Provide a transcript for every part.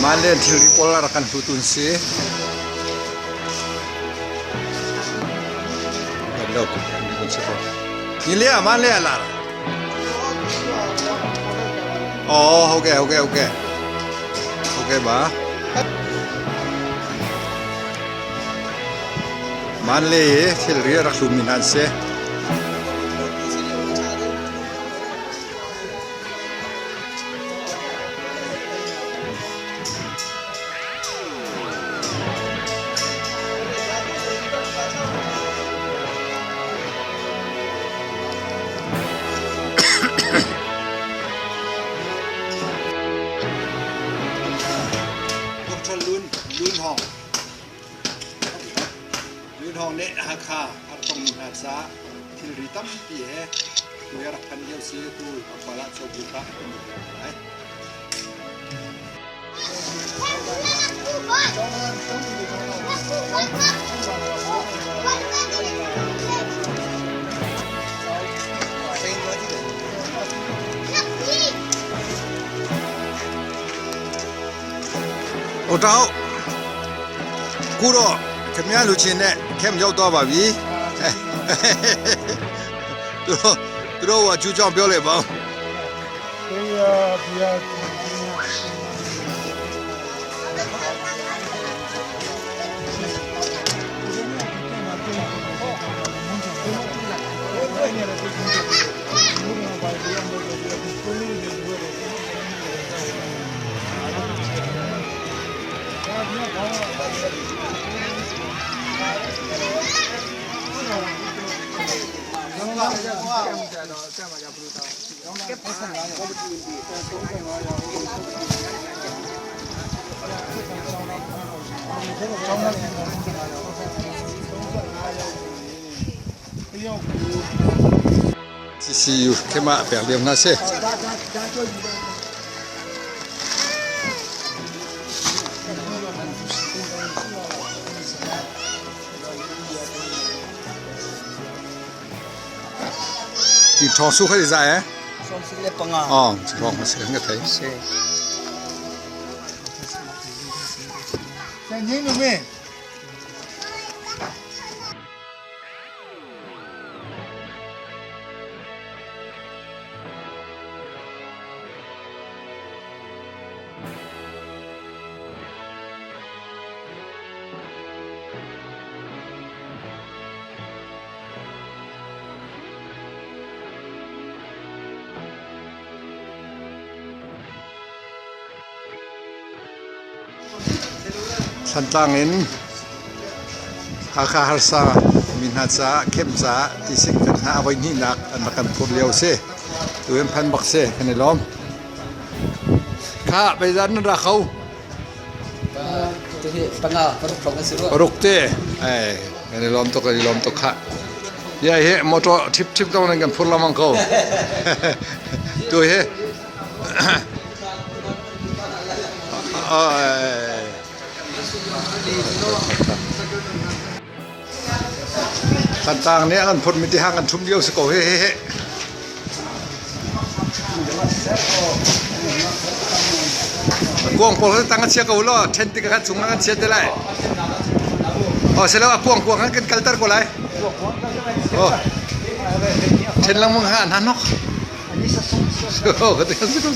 Manlen thilri pawl a rak kan hlutu an si. Ni le man le la. Oh, okay, okay, okay. Okay ba. Man le thilri a rak hlumi hna an si. Dr. Lun Lun Hong Lun Hong nih Hakha a rak tongmi hna caah thilri tampi he tu hi a rak phan lio si tu tlawmpal ah cobu kha a kan lai. ဟိုတောက်ခုတော့ခင်ဗျားလူချင်းနဲ့ခဲမရောက်တော့ပါပြီသူတို့သူတို့ကကျူးကြောင်ပြောလိုက်ပါဦး 对呀，对呀。 CCU ခေမပြန်လျောင်းနာစေဒီထောင်စုခေစားရဲ့ 双十一崩啊！ အော်ထောင်မစငါထိုင် 是。 像您准备。 Thantlang in Hakha harsa mi hna caah khem caah tisik kan hna a voi hnihnak an rak kan phur lio si. Tu in phan bak si kan i lawm. Kha beizan nan ra kho. Paruk te. Ai kan i lawm tuk kan i lawm tuk kha. Ya hi motor thip thip dong nan kan phur lamang ko. Tu hi Thantlang nih a kan phurmi tihang kan ṭhum lio si ko hi hi. Kuang pawl kha tang a chia ko law ṭhen tik kha chung ah kan chia te lai. Oh, silo a kuang kuang kan kalter ko lai. Oh. Ṭhen lengmang ha hna nok. Oh, ka ti si ko.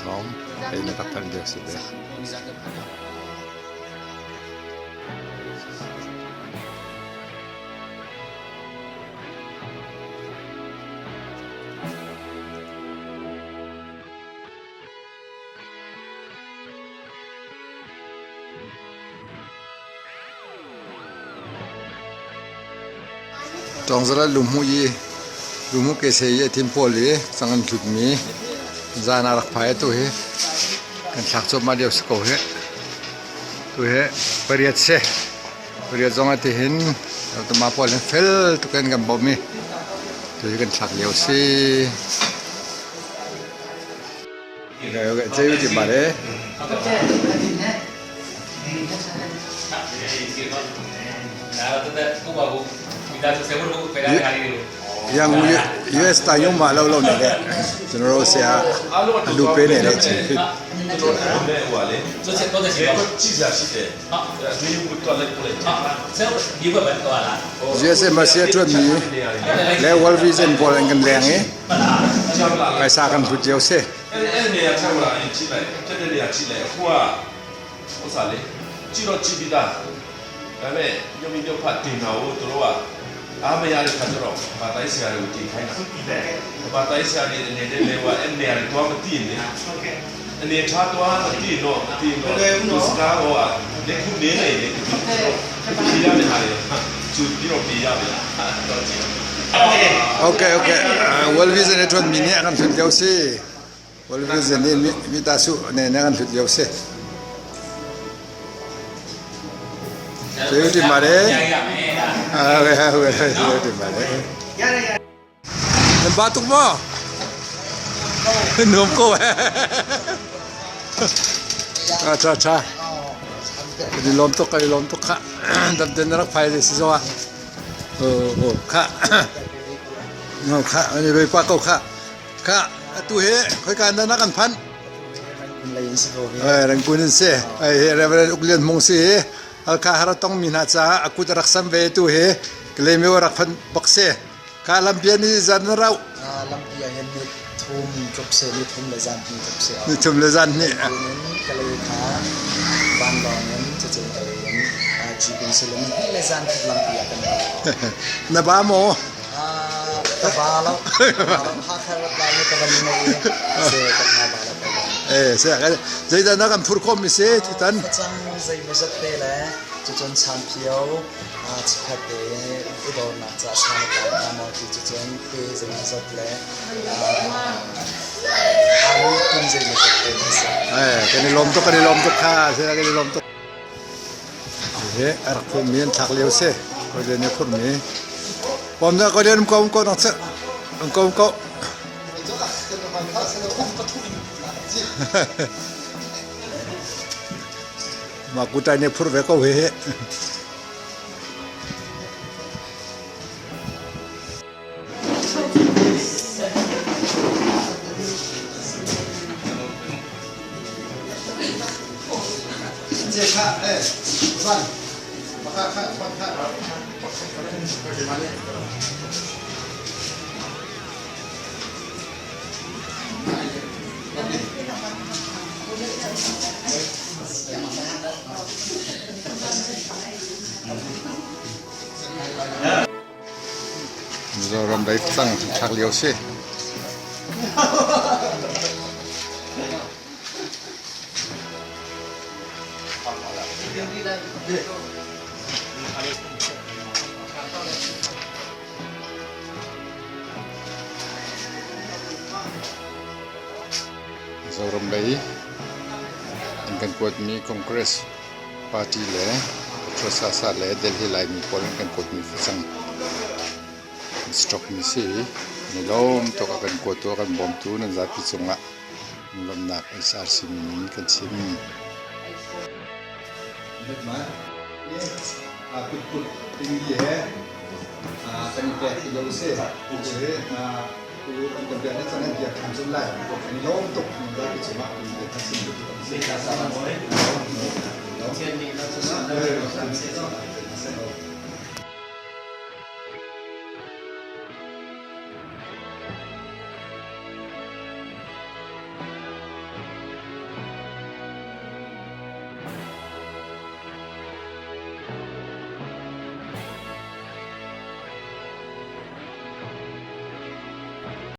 Thawng ei na tak than deuh si ve. Tawngzala lungmu i lungmu kese i a thim pawl i cang an hlutmi zan ah rak phai atu hi kan thlak cuahmah lio si ko hih. Tu hi pariat si. Pariat zong ah tihin Tama pawl hin fel tuk in kan bawmh i tu kan thlak lio si. Ceu ti ba le. Yang US ta yung ma lo lo ne le general sia alu pe ne le chi fit. US embassy a ṭuanmi le World Vision pawl an kan leng i phaisa kan hlut lio si. Okay, okay. World Vision a ṭuanmi nih a kan hlut lio si. World Vision nih mita su ne ne kan hlut lio si. Cu ti ma le? Ah, ti ma le? Nan ba tuk maw? Nuam ko eh. Tha tha tha. Kan i lawm tuk kan i lawm tuk kha. Dam ten na rak phai le si zong ah. Oh oh kha. No kha ani roi pa ko kha. Kha atu he khoika na na kan phan. Eh Rangoon in si. Ai he Reverend Uklian Hmung si hi. Halkha har tong mi hna caah a kut rak sam ve tu hi Kalaymyo rak phan bak si. Ka lampi ni zan na rauh. Lampi ah hin ni thum tluk se ni thum le zan hnih tluk se. Ni thum le zan hnih. Kalay kha vanlawng in cacun kalay in jeep in silo ni hnih le zan khat lampi ah kan rauh. Na ba maw? Ka ba lo. Hakha rat lai ni ka van ngei se ka tha ba lo ka ba. Eh se zeidah na kan phur khom mi si tutan? Facang zeimawzat te le cucun chanphio Chikkhat te i dornak caah san a tlai hnga maw ti cu cun pe zeimawzat le alu kum zeimawzat te an si. Kan i lawm tuk, kan i lawm tuk kha, kan i lawm tuk. He a rak phurmi an thlak lio si. Kawle nih phurmi. Pom na kawle um ko um ko nang seh. Um ko um ko. Mah kutai nih phur ve ko hi. Mizoram lei tlang thlak lio si. Mizoram lei an kan kuatmi Congress party le Petrosasa le Delhi Laimi pawl an kan kuatmi facang stock mi si. An i lawm tuk a kan kuatu a kan bawmtu nan zapi cungah lawmhnak HRC min in kan chim. Kut tingli he kan i pek ti lo si.